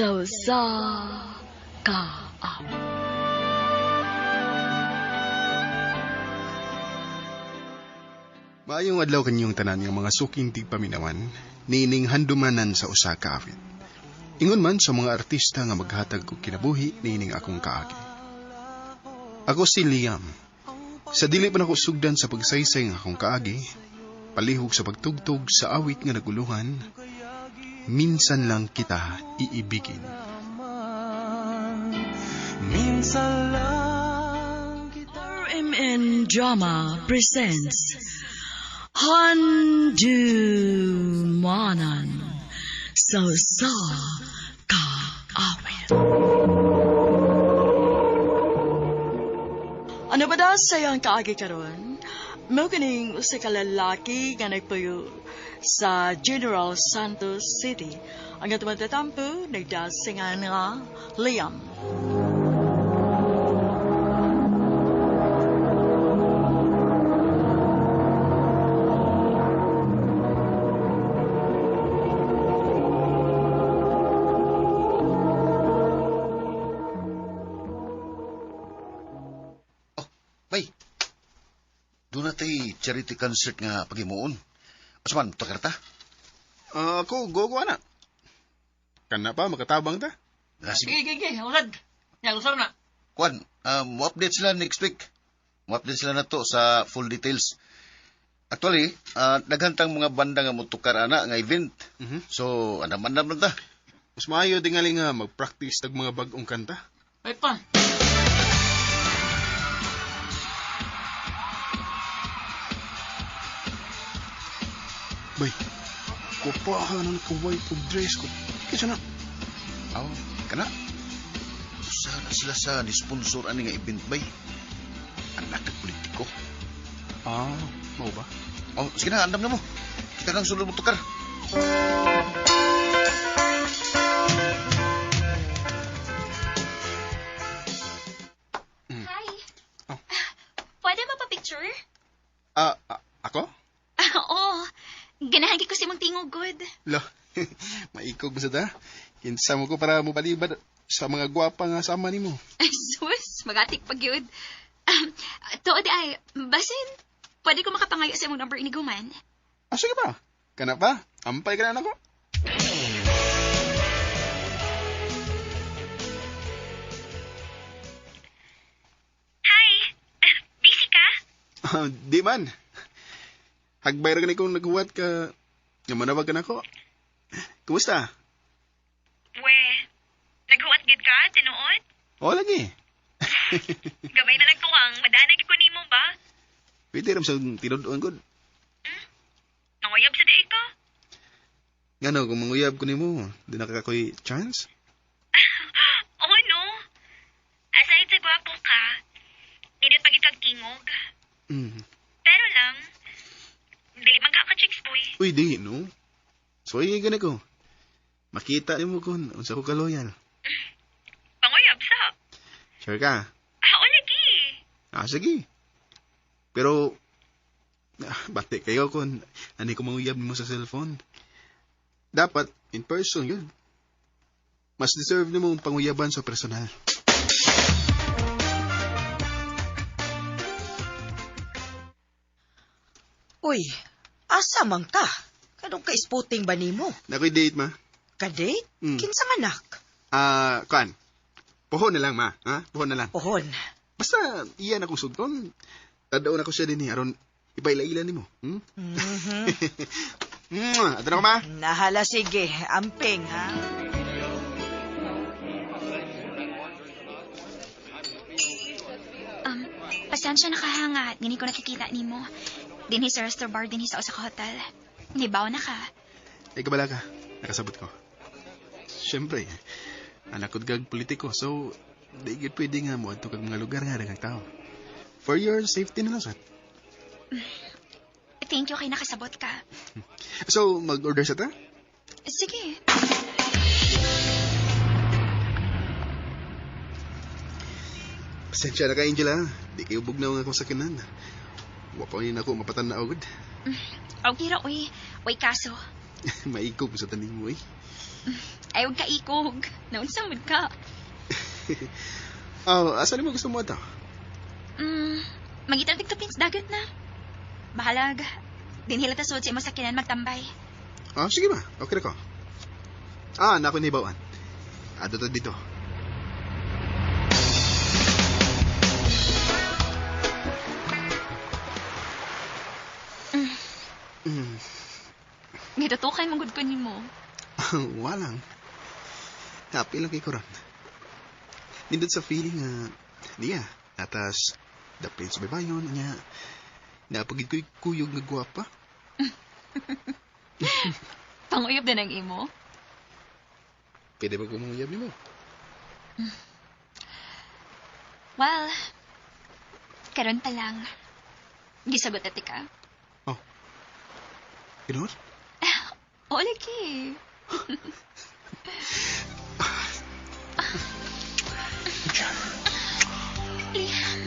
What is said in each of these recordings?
Sa usa ka awit. Maayong adlaw kanyong tanan nga mga suking tigpaminawan, niining handumanan sa usa ka awit. Ingon man sa mga artista nga maghatag og kinabuhi niining akong kaagi. Ako si Liam. Sa dili pa nako sugdan sa pagsaysay nga akong kaagi, palihog sa pagtugtog sa awit nga naguluhan, minsan lang kita iibigin. Minsan lang kita. RMN Drama presents Handumanan sa usa ka awit. Ano ba daw sa iyong kaagi karon? Mao kining usa ka lalaki nga nagpuyo sa General Santos City. Ang atong tatampo nagdasingan nga Liam. Bay, doon na tay charity concert nga paghimuon. Asa man, takarta? Ako, go ko ana. Kana pa, makatabang ta. Ah, sige. Sige, sige, sige. Usad. Ya, usad na. Kwan, mo-update sila next week. Mo-update sila na to sa full details. Actually, daghantang mga banda nga motukar ana nga event. Mhm. So, andam-andam lang ta. Mas maayo tingali nga mag-practice tag mga bag-ong kanta. Ay pa. Bay, kupahan ang ka-white og dress ko. Kisa na. Aw, kana. Usa na sila sa ni-sponsor ani nga event bay. Anak kag politiko. Ah, mao ba? Oh, sige na, andam na mo. Kita lang sulod mo tukar. Hi. Oh. Pwede mapapicture? Ah, ako? Oo. Ganahan ko si mong tingog, good. Lo, maikog ba sa ta? Kinsa mo ko para mobalibad sa mga gwapa nga sama nimo. Ay, sus, magatik pag yun. Tuod ay, basin, pwede ko makapangayo sa imong number ni Guman. Ah, sige pa. Kana pa? Ampay ka na nako. Hi! Busy ka? Di man. Hagbay ra gani kong naghuwat ka. Nga manawag ka nako. Kumusta? We, naghuwat gid ka, tinuod? Oo lagi. Gamay na lang tuwang, madanag ko nimo ba? Pwede ram sa tinud-on gud. Nanguyab sa day ka? Ngano kung manguyab ko nimo, di na ka ko'y chance? Oo, no. Aside sa gwapo ka, nindot pagit kag tingog. Pero lang, dili man ka ka-chicks boy. Uy, di, no? So, ay, gani ko. Makita nimo kung unsa ko ka-loyal. Panguyab sa. Sure ka? Ah, o lagi. Ah, sige. Pero, bati kayo kung ano ko manguyab nimo sa cellphone. Dapat, in person, yun. Mas deserve nimo ang panguyaban sa personal. Uy, asa man ka? Kanong ka-spotting ba nimo? Nakoy date, ma. Ka-date? Mm. Kinsa manak? Ah, kuan. Pohon na lang, ma. Ha? Pohon na lang. Pohon. Basta, iyan akong sugton. Tadaon ako siya din eh. Aron, ipaila-ila nimo. Hmm? Mhm. Ato na ko, ma. Nahala, sige. Amping, ha? Pasensya na ka, nga. Gani ko nakikita nimo. Dinhi sa resto bar, dinhi sa usa ka hotel. Nibaw na ka. Ay, kabala ka. Nakasabot ko. Siyempre, anak ko'd kag politiko, so di gyud pwede nga moadto kag mga lugar nga daghang tao. For your safety na lang, sad. Thank you kay nakasabot ka. So, mag-order sa ta? Sige. Pasensya na ka, Angel, ha? Di kayo bugnaw nga akong sakinan. Wa pa yun ako mapatan na agad. Okay ra, uy. Way kaso. Maikog sa taning mo, eh. Ay, huwag ka ikog. Naunsa man ka. Oh, asa nimo gusto mo ato? Mangita tig tupins dagat na. Bahalag. Dinhila ta sud sa imong sakinan magtambay. Ah, sige ba. Okay ra ko. Ah, nako ni bawaan. Ato to dito. Gitutukan mong gud ko nimo. Walang. Happy lang kay ko ron. Nindot sa feeling nga, niya, atas, the Prince Baybayon, niya, napagid ko'y kuyog nga gwapa. Panguyab din ang imo. Pwede ba kumuyab nimo? Well, karon pa lang. Gisagot na ka. Oh. Ganoon? Oo, lagi. Liam.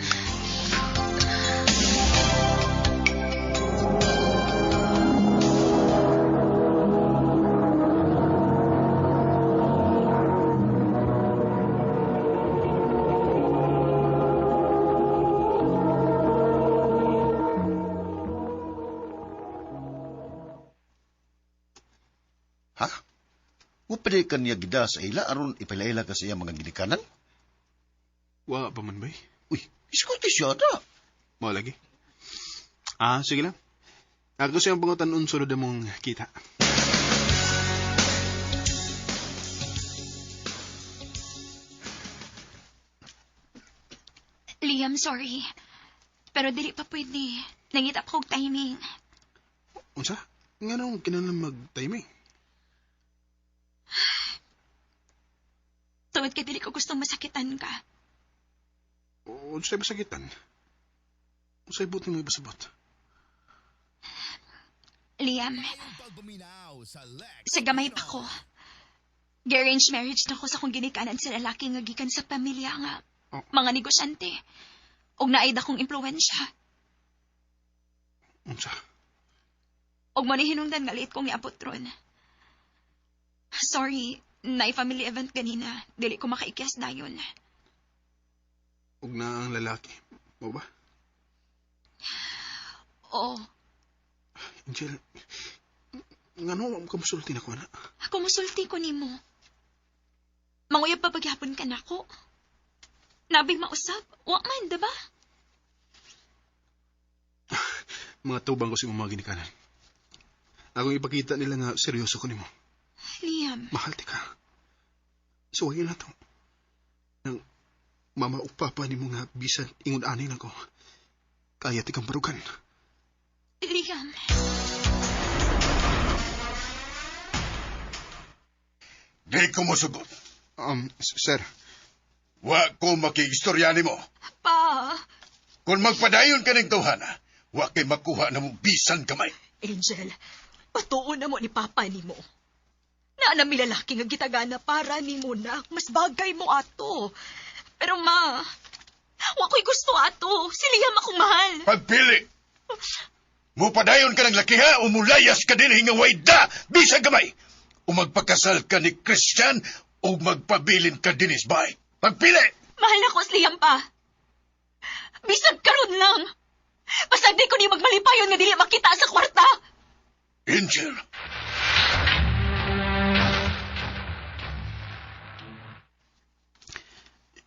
Ha? Wa pa di kaniya gida sa ila aron ipaila ka sa iya mga ginikanan? Wa pa man bay. Uy, iskulti siya ta. Mo lagi. Ah, sige lang. Ako siyang pangutan-on sulod mong kita. Liam, sorry. Pero dili pa pwede. Nangita pa kog timing. Unsa? Nganong kinahanglan mag-timing? Tungod kay dili ko gustong masakitan ka. Unsay masakitan? Unsay buot nimo ibasabot? Liam, sa gamay pa ko. Gi-arrange marriage na ko sa akong ginikanan sa lalaki nga gikan sa pamilya nga Oh. mga negosyante. Og naay dakong impluwensya. Unsa? Og mo ni hinungdan nga liit kong iabot ron. Sorry, naay family event ganina. Dili ko makaikyas dayon. Ug na ang lalaki. Mao ba? Oo. Angel, ngano ka musulti na ko na? Ako musulti ko nimo. Manguyab pa pagyapon ka nako. Nabi mausap. Wa man, diba? Mga tubang ko sa imong mga ginikanan. Akong ipakita nila nga seryoso ko nimo. Liam, Mahal ti ka. Suwayin na to. Nang mama ug papa nimo nga bisan ingon ani lang ko. Kaya ti kang barugan. Liam. Di ko mosugot. Sir. Wa ko makiistorya nimo. Pa, Kung magpadayon ka ng tawhana, wa kay makuha na mo bisan kamay. Angel, patuon na mo ni Papa nimo. Naa na mi lalaki nga gitagana para nimo na. Mas bagay mo ato. Pero ma, wa ko'y gusto ato. Si Liam akong mahal. Pagpili! Mupadayon ka ng lakiha o mulayas ka din nga wayda bisan gamay. O magpakasal ka ni Christian o magpabilin ka dinis bay. Pagpili! Mahal ako si Liam pa. Bisag karon lang. Basta di ko ni magmalipayon nga dili makita sa kwarta. Angel!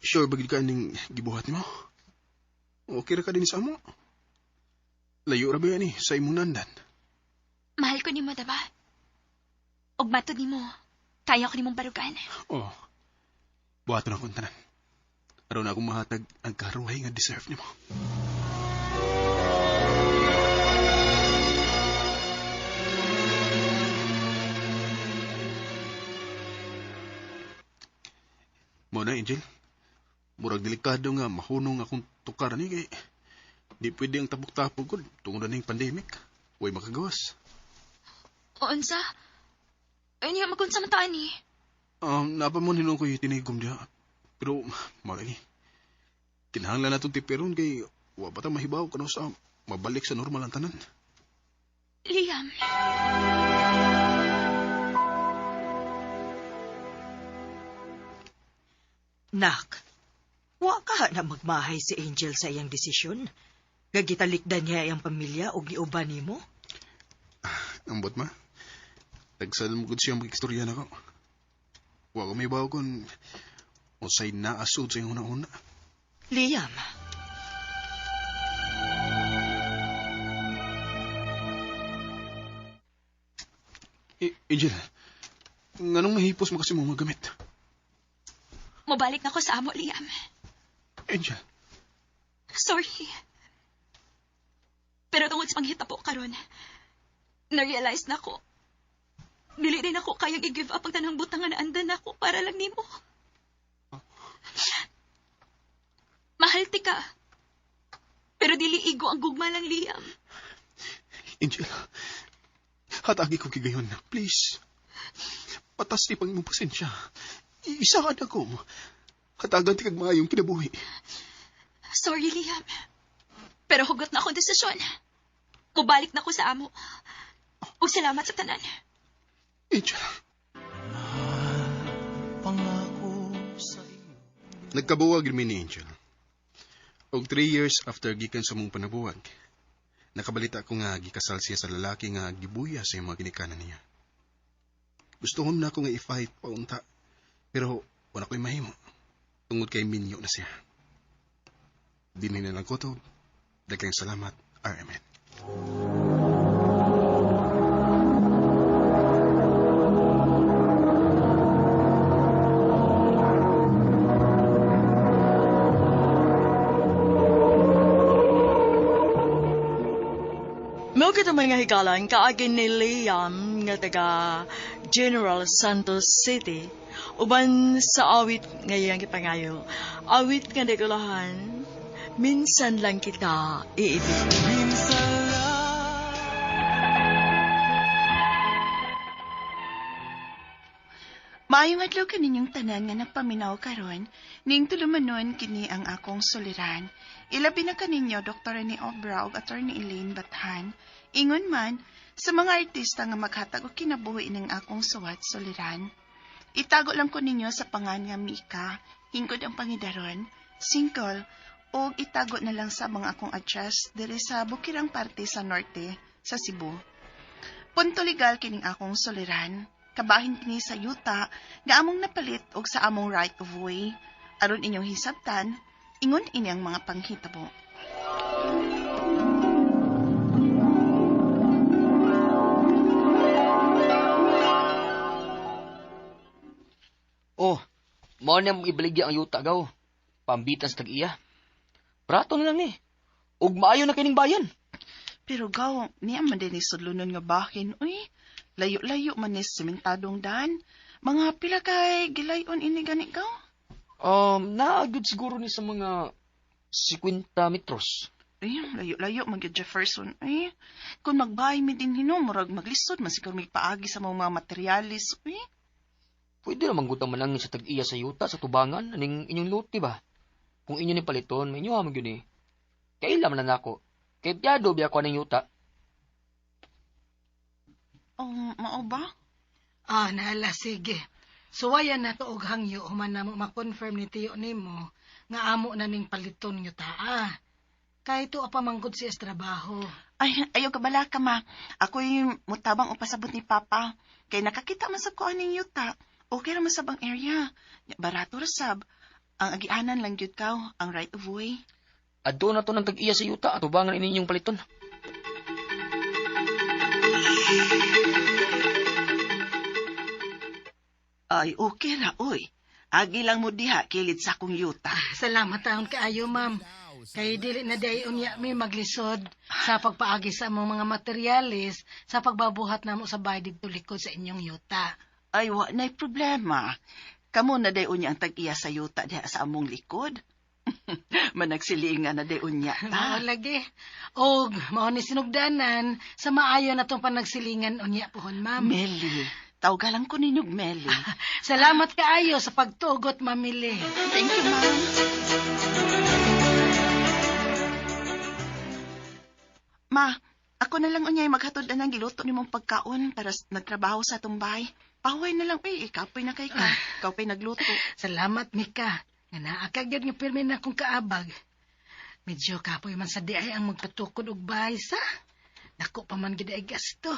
Sure ba gid ka ning gibuhat nimo? Okay ra ka din sa amo? Layo ra ba yan sa imong nandan? Mahal ko nimo, diba? Ug matod nimo, kaya ko nimong barugan. Oh. Buhaton akong tanan. Aron akong mahatag ang karuhay nga deserve nimo. Mo na, Angel. Murag delikado nga mahunong akong tukar ni kay di pwede ang tapok-tapok ko tungod na ning pandemic. Way makagawas. O, unsa? Ay, niya magunsa man taan ni. Napa mo nino ko'y tinigom diha. Pero, malagi. Kinahanglan na itong tipiron kay wa pa ta mahibaw kano sa mabalik sa normal ang tanan. Liam. Nak, wa ka na magmahay si Angel sa iyang desisyon. Gagitalikdan niya iyang pamilya og niuban nimo. Ambot ma. Tagsal mo gud siyang mag-istorya nako. Wa ko may bawo kung usay naasud sa iyang una-una. Liam. Angel, nganong nahipos mo kasi mga gamit? Mabalik na ko sa amo, Liam. Angel. Sorry. Pero tungod sa panghitabo karon, na-realize na ko, dili din ako kayang i-give up ang tanang butang nga naandan ako para lang nimo. Mahal ti ka. Pero dili igo ang gugma lang, Liam. Angel, hatagi ko kigayon. Please. Patas ti pang imong pasensya. Isa ka na ko. Hatagan ti kag maayong kinabuhi. Sorry, Liam. Pero hugot na akong desisyon. Mubalik na ko sa amo. Ug salamat sa tanan. Angel. Mahal, pangako sa iyo. Nagkabuwag mi ni Angel. Og 3 years after gikan sa mong panabuwag, nakabalita ko nga gikasal siya sa lalaki nga gibuya sa mga ginikanan niya. Gusto na ako nga i-fight paunta, pero wala ko'y mahimo. Tungod kay minyo na siya. Dinhi na lang ko to. Daghang salamat, RMN. Mao kita mga higalan kaagi ni Liam nga taga General Santos City uban sa awit ngayang gipangayo. Awit nga nagulahan, minsan lang kita iibig. Minsan lang. Maayong adlaw kaninyong tanan nga nagpaminaw karon, ning tulumanon kini ang akong suliran. Ilabi na kaninyo Dr. ni Obra ug Attorney Elaine Bathan. Ingon man sa mga artista nga maghatag og kinabuhi ning akong suwat suliran. Itago lang ko ninyo sa pangan nga Mika, hingkod ang pangidaron, single, ug itago na lang sa mga akong address diri sa Bukirang parte sa Norte, sa Cebu. Punto legal kining akong suliran. Kabahin kini sa yuta nga among napalit og sa among right of way. Aron inyong hisabtan, ingon ini ang mga panghitabo. Oh, mao na mong ibaligya ang yuta gaw. Pambitan sa tag-iya. Prato na lang ni. Ug maayo na kining bayan. Pero gaw, niya man din sudlonon nga bahin, uy. Layo-layo man ni sementadong daan. Mga pila kay gilayon ini gani gaw? Naagod siguro ni sa mga 50 metros. Ay, layo-layo man gyud Jefferson. Ay, kung magbahay mi din hinom, murag maglisod man siguro may paagi sa mga materialis. Uy. Pwede naman gud ang manangin sa tag-iya sa yuta sa tubangan aning inyong lote ba? Kung inyo ni paliton, may inyo man gyud ni. Kaila man na nako. Kay piyado biya ko aning yuta. Oh, mao ba? Ah, naala, sige. Suwayan na to og hangyo human na mo ma-confirm ni tiyo nimo nga amo na ning paliton nga taa. Kay tuwa pa manggod siya sa trabaho. Ay, ayaw ka bala ka, ma. Ako'y mutabang o pasabot ni Papa. Kay nakakita man sa ko aning yuta. Okay ra man sab ang area. Barato ra sab. Ang agianan lang gyud kaw, ang right of way. Adto na to ng tag-iya sa yuta at tubangan ini inyong paliton. Ay, okay ra, oy. Agi lang mo diha, kilid sa akong yuta. Salamat taon kaayo, ma'am. Kay dili na day unya mi maglisod sa pagpaagi sa among mga materyales sa pagbabuhat namo sa bahay didto likod sa inyong yuta. Ay, wa na'y problema. Kamo na day unya ang tag-iya sa yuta diha sa among likod. Managsilingan na day unya Mao ta. lagi. Og mao ni sinugdanan sa maayo na tong panagsilingan unya pohon, ma'am. Meli, tawgalan ko ninyog Meli. Salamat kaayo sa pagtugot, Ma'am Meli. Thank you, ma'am. Ma, ako na lang unyay maghatod na ng giluto nimong pagkaon para nagtrabaho sa tumbay. Pahuway na lang, uy, ikaw pa'y nakay ka. Ikaw pa'y nagluto. Salamat, Mika. Nga naa ka gyud nga pirmi na akong kaabag. Medyo kapoy man sa di ay ang magpatukod og bahay sa. Dako pa man gid ay gasto.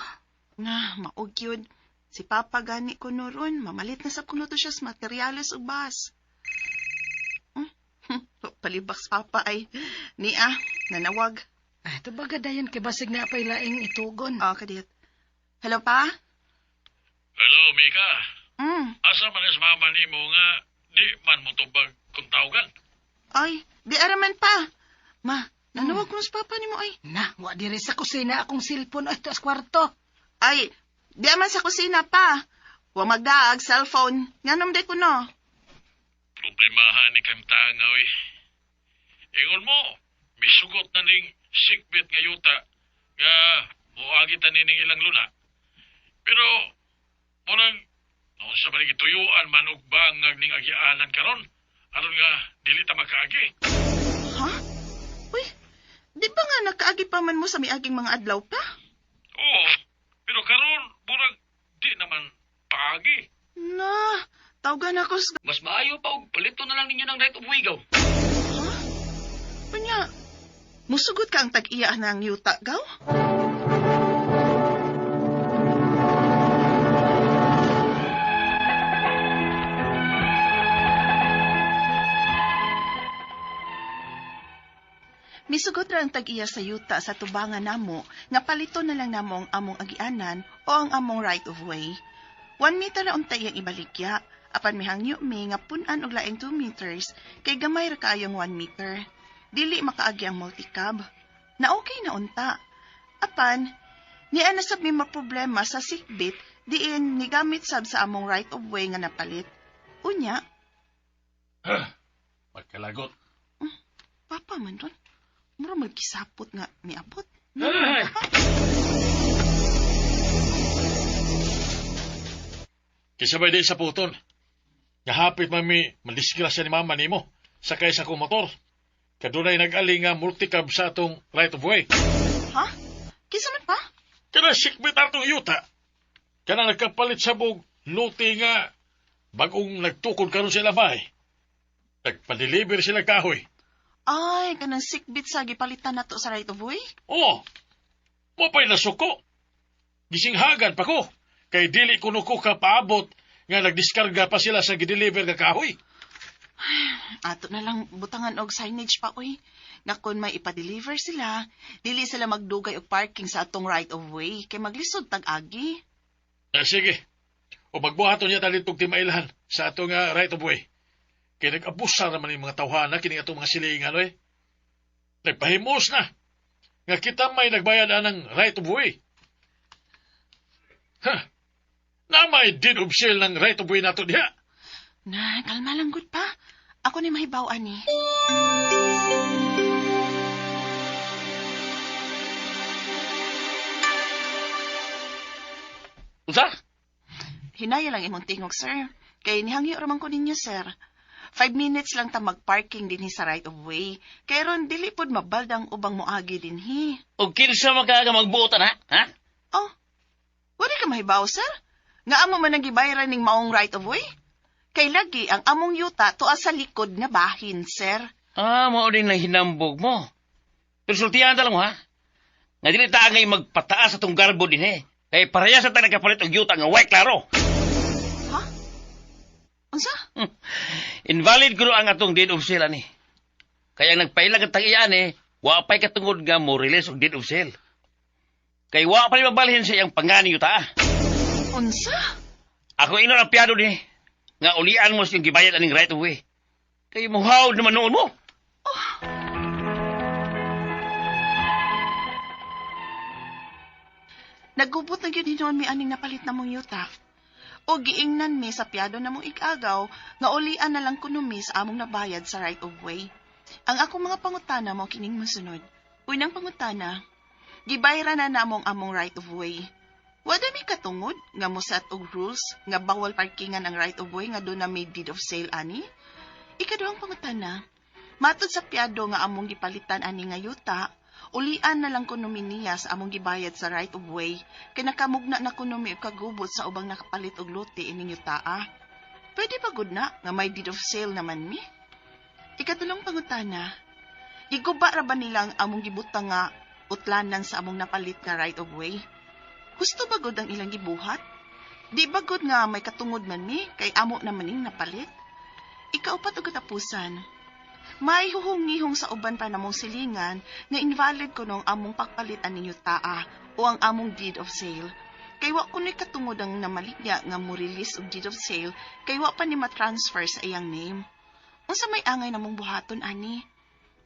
Nga, maog yun. Si Papa gani ko noron, mamalit na sa kuno to siya sa materyales ug bas. Palibak sa Papa ay. Nia, nanawag. Ay, tubaga dayon kay basig na pay laing itugon. Ah, kadiyot. Hello, Pa? Hello, Mika. Mm. Asa man is mama nimo nga di man mo tubag kung tawagan? Ay, di araman pa. Ma, nanawag ko sa Papa nimo ay. Na, wa diri sa kusina akong cellphone ay tuas kwarto. Ay, di aman sa kusina pa. Wa magdaag cellphone. Nganom di ko no. Problemahan ni Kamtanga, oy. Ingon mo, misugot na ning sikbit nga yuta nga moagi ta nining ilang luna. Pero, murag, noon sa man gituyuan man og bangag ning agianan karon, aron nga dili ta makaagi. Ha? Uy, di ba nga nakaagi pa man mo sa miaging mga adlaw pa? Oo, pero karon murag di naman paagi. Na, tawagan ako sa... Mas maayo pa og palito na lang ninyo ng right of way gaw. Ha? Unya, musugot ka ang tag-iya ng yuta, gaw? Misugot ra ang tag-iya sa yuta sa tubangan namo nga palito na lang namo ang among agianan o ang among right of way. 1 meter ra unta iyang ibaligya, apan mihangyo mi nga pun-an og laing 2 meters kay gamay ra kaayong 1 meter. Dili makaagi ang multicab. Na okay na unta. Apan, niya na sab mi maproblema sa sikbit diin nigamit sab sa among right of way nga napalit. Unya, Pagkalagot. Papa man ron. Mura magkisapot nga miabot. Ay! Kisabay di sa puton. Gahapit man mi madisgrasya ni mama nimo sakay sa akong motor. Kadunay nag-ali nga multicab sa atong right of way. Ha? Kinsa man pa? Kana sikbit atong yuta. Kana nagkapalit sa bug luti nga bagong nagtukod karon sila bahay. Nagpa-deliver sila kahoy. Ay, kanang sikbit sa gipalitan nato sa right of way? Oo. Mo pa'y nasuko. Gisinghagan pa ko. Kay dili kuno ko kapaabot nga nagdiskarga pa sila sa gideliver nga kahoy. Ato na lang butangan og signage pa oy. Nga kun may ipa-deliver sila, dili sila magdugay og parking sa atong right of way kay maglisod tag-agi. Sige. O magbuhaton niya talitog timailhan sa atong right of way. Kay nag-abusa naman yung mga tawhana kini atong mga silingan oy. Nagpahimos na. Nga kita may nagbayad anang right of way. Ha? Na may deed of sale ng right of way nato diha. Na, kalma lang gud pa. Ako ni mahibaw ani. Unsa? Hinaya lang imong tingog, sir. Kay nihangyo raman ko ninyo, sir. 5 minutes lang ta mag-parking dinhi sa right of way. Kay ron dili pod mabaldang ubang moagi dinhi. Og kinsa man ka nga magbuot ana, ha? Oh. Wala ka mahibaw, sir? Nga amo man ang gibayaran ning maong right of way? Kay lagi ang among yuta tuwa sa likod nga bahin, sir. Ah, mao din ang hinambog mo. Pero sultihan ta lang mo, ha? Nga dili ta angay magpataas atong garbo din, eh. Kay pareha sa ta nagkapalit og yuta nga way klaro. Ha? Unsa? Invalid kuno ang atong deed of sale ani. Kaya ang nagpailag ang tag-iya ani, wa pa'y katungod nga mo release og deed of sale. Kay wa pa mabalhin sa iyang pangani yuta. Unsa? Ako ino ang piyado ni nga ulian mo siyang gibayad aning right of way. Kay muhawd naman noon mo. Oh. Nagubot na gyud hinuon mi aning napalit na mong yuta. O giingnan mi sa piyado na mong ikagaw nga ulian na lang kuno mi sa among nabayad sa right of way. Ang akong mga pangutana mo kining mosunod. Unang pangutana, gibayra na namong among right of way. Wala mi katungod nga mo set og rules nga bawal parkingan ang right of way nga doon na may deed of sale ani. Ikaduhang pangutana, matud sa piyado nga among gipalitan ani nga yuta, ulian na lang kuno mi niya sa among gibayad sa right of way kay nakamugna na kuno mi og kagubot sa ubang nakapalit og lote ining yutaa. Pwede pa gud na nga may deed of sale naman mi. Ikatulong pangutana, giguba ra ba nila ang among gibutang nga utlanan sa among napalit nga right of way? Husto ba gud ang ilang gibuhat? Di ba gud nga may katungod man mi kay amo naman ning napalit? Ikaupat og katapusan, may huhong-ngihong sa uban pa namong silingan nga invalid kuno ang among pagpalit aning yutaa o ang among deed of sale. Kay wa kuno'y katungod ang namaligya nga mo release og deed of sale kay wa pa ni ma-transfer sa iyang name. Unsa may angay namong buhaton ani?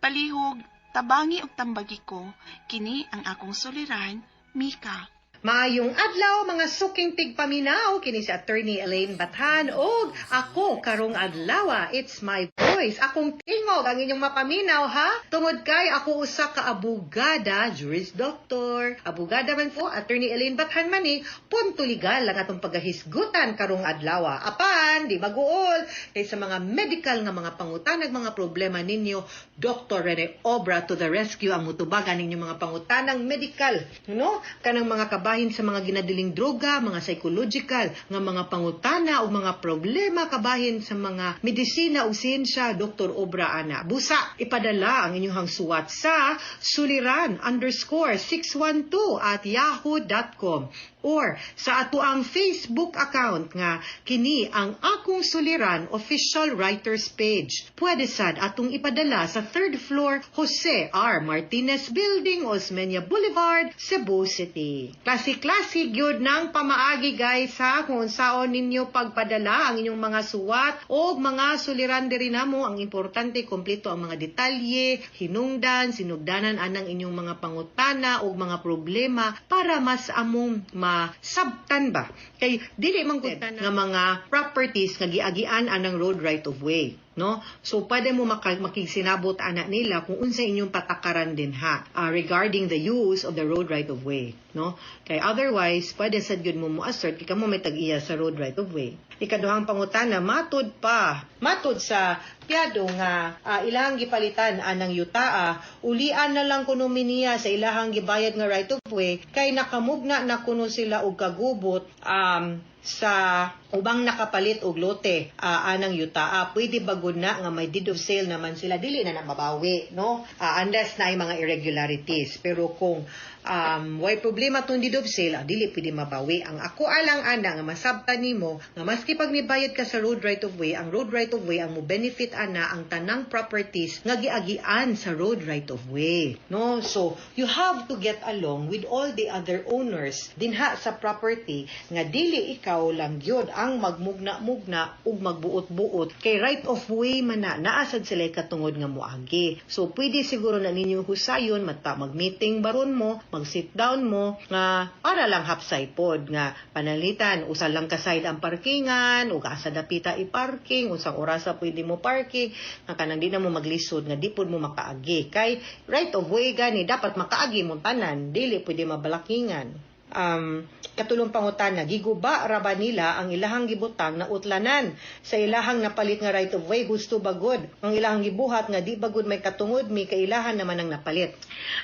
Palihog, tabangi og tambagi ko, kini ang akong suliran, Mika. Maayong adlaw, mga suking tigpaminaw, kini si Attorney Elaine Bathan og ako karong adlaw, it's my voice, akong tingog ang inyong mapaminaw, ha. Tungod kay ako usa ka abogada, juris doctor, abogada man po, Attorney Elaine Bathan man ni, punto legal ang atong pagahisgutan karong adlaw. Apan, di maguol kay sa mga medical nga mga pangutanag, mga problema ninyo, Dr. Rene Obra to the rescue ang mutubagan ninyong mga pangutanang medical, no? Kanang mga kabahin sa mga ginadiling droga, mga psychological nga mga pangutana o mga problema kabahin sa mga medisina o siyensya, Dr. Obra ana. Busa, ipadala ang inyong suwat sa suliran_612@yahoo.com or sa atoang Facebook account nga kini ang Akong Suliran Official Writers Page. Pwede sad atong ipadala sa third floor, Jose R. Martinez Building, Osmeña Boulevard, Cebu City. Klase-klase gyud ng pamaagi, guys, ha, kung unsaon ninyo pagpadala ang inyong mga suwat o mga suliran diri namo. Ang importante, kompleto ang mga detalye, hinungdan, sinugdanan anang inyong mga pangutana o mga problema para mas among masabtan ba. Kay dili man gud nga mga properties nga giagian anang road right of way, no? So pwede mo makigsinabot ana nila kung unsa inyong patakaran din ha, regarding the use of the road right of way, no? Kay otherwise pwede sad gyud mo mo-assert kay kamo may tag-iya sa road right of way. Ikaduhang pangutana, matud pa, matud sa piyado nga ilahang gipalitan anang yutaa, ulian na lang kuno niya sa ilahang gibayad nga right of way kay nakamugna na kuno sila og kagubot sa ubang nakapalit og lote anang yutaa. Pwede ba gud na nga may deed of sale naman sila, dili na na mabawi, no, unless na ay mga irregularities? Pero kung way problema tong deed of sale, dili pwede mabawi. Ang ako alang ana nga masabtan nimo nga maski pag mibayad ka sa road right of way, ang road right of way ang mo benefit ana ang tanang properties nga giagian sa road right of way, no? So you have to get along with all the other owners dinha sa property nga dili ikaw lang gyud ang magmugna-mugna ug magbuot-buot kay right of way man na, naa sad sila katungod nga moagi. So pwede siguro na ninyo husayon mata mag-meeting baron mo, mag-sit down mo nga para lang hapsay pod nga panalitan usa lang ka side ang parkingan ug asa dapita i-parking, unsang orasa pwede mo parking, nga kanang di na mo maglisod nga di pod mo makaagi kay right of way gani, dapat makaagi mo tanan, dili pwede mabalakingan. Katulong pangutana, giguba ra ba nila ang ilahang gibutang na utlanan sa ilahang napalit nga right of way? Husto ba gud ang ilahang gibuhat nga di ba gud may katungod mi kay ilahan naman ang napalit?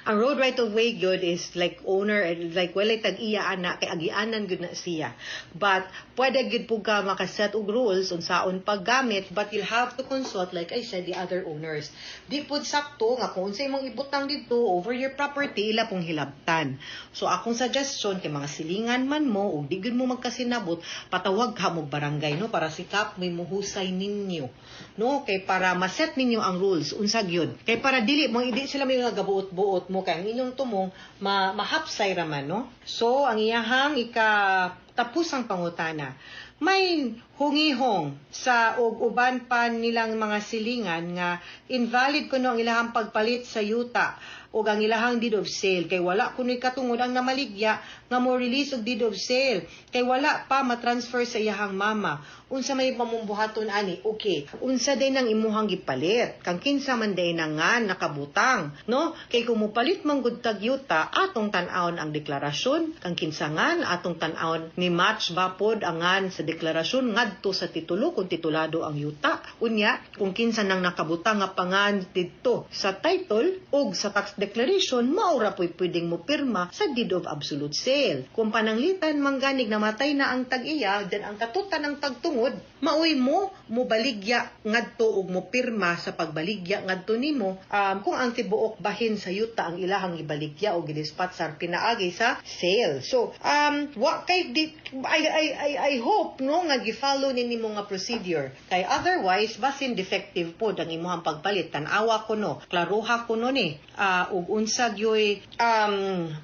Ang road right of way gyud is like owner, like walay tag-iya ana kay agianan gyud na siya, but pwede gyud pud ka makaset og rules unsaon paggamit, but you'll have to consult, like I said, the other owners. Di pud sakto nga kung unsay imong ibutang didto over your property, ila pong hilabtan. So akong suggestion kay mga silingan man mo ug di gyud mo magkasinabot, patawag ka mo barangay, no, para sikap may muhusay ninyo, no, kay para maset ninyo ang rules unsa gyud, kay para dili mo hindi sila may mga gabuot-buot mo kay ang inyong tumong ma mahapsay ra man, no? So ang iyahang ika tapusang pangutana, may hungihong sa og uban pa nilang mga silingan nga invalid kuno ang ilahang pagpalit sa yuta ug ang ilahang deed of sale kay wala kuno'y katungod ang namaligya nga mo release og deed of sale kay wala pa ma-transfer sa iyahang mama. Unsa may pamumbuhaton ani? Okay, unsa day nang imuhang gipalit, kang kinsa man day na nga nakabutang, no? Kay kung mopalit man gud tag yuta, atong tan-awon ang deklarasyon kang kinsa ngan, atong tan-awon ni match ba pod ang ngan sa deklarasyon ngadto sa titulo kung titulado ang yuta. Unya kung kinsa nang nakabutang nga pangan didto sa title ug sa tax. declaration, maura po'y pwedeng mo pirma sa deed of absolute sale. Kung pananglitan mangganig namatay na ang tag-iya, then ang katutan ng tagtungod, maoy mo mobaligya ngadto ug mo pirma sa pagbaligya ngadto nimo kung ang tibuok bahin sa yuta ang ilahang gibaligya o gidispatsar pinaagi sa sale. So, wa kay di, I hope, no, nga gi-follow ni nimo nga procedure. Kay otherwise basin defective pod ang imuhang pagpalit. Tan-awa kuno, klaruha kuno ni ug unsa gyoy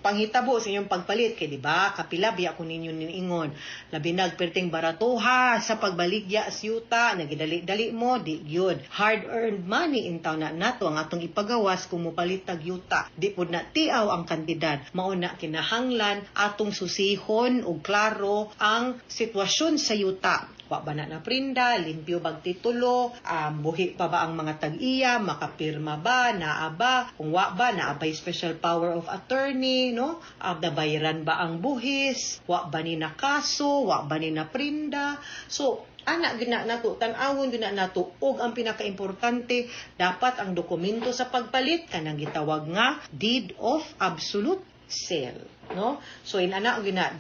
panghitabo sa inyong pagpalit kay di ba kapila biya ko ninyo niingon, labi nag perting baratoha sa pagbaligya sa yuta, nagidali-dali mo, di gyud. Hard earned money intaw na nato ang atong ipagawas kung mopalit tag yuta. Di pud na tiaw ang kantidad. Mao na kinahanglan atong susihon og klaro ang sitwasyon sa yuta. Wa ba na naprinda, limpyo bag titulo, buhi pa ba ang mga tag-iya, makapirma ba, naa ba, kung wa ba, naa ba'y special power of attorney, no? Nabayaran ba ang buhis, wa ba ni nakaso, wa ba ni naprinda. So, ana gina nato, tan-awon gina nato. Ug ang pinakaimportante, dapat ang dokumento sa pagpalit kanang gitawag nga deed of absolute sale, no? So in ana gina,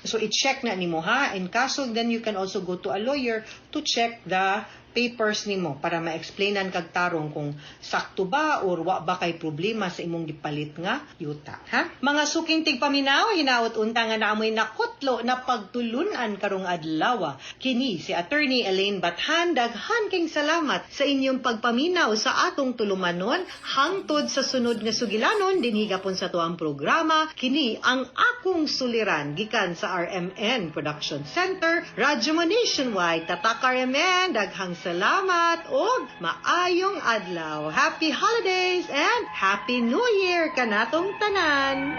so i-check na nimo ha. In kaso, then you can also go to a lawyer to check the papers nimo para ma-explainan kag tarong kung sakto ba or wa ba kay problema sa imong gipalit nga yuta, ha. Mga suking tigpaminaw, hinaot unta nga naamoy nakutlo na pagtulunan karong adlaw. Kini si Attorney Elaine Bathan. Daghan king salamat sa inyong pagpaminaw sa atong tulumanon. Hangtod sa sunod nga sugilanon dinhi gapon sa tuang programa, kini ang Akong Suliran, gikan sa RMN Production Center, Radyo Mo Nationwide. Tatak RMN. Daghang salamat ug maayong adlaw. Happy holidays and Happy New Year kanatong tanan.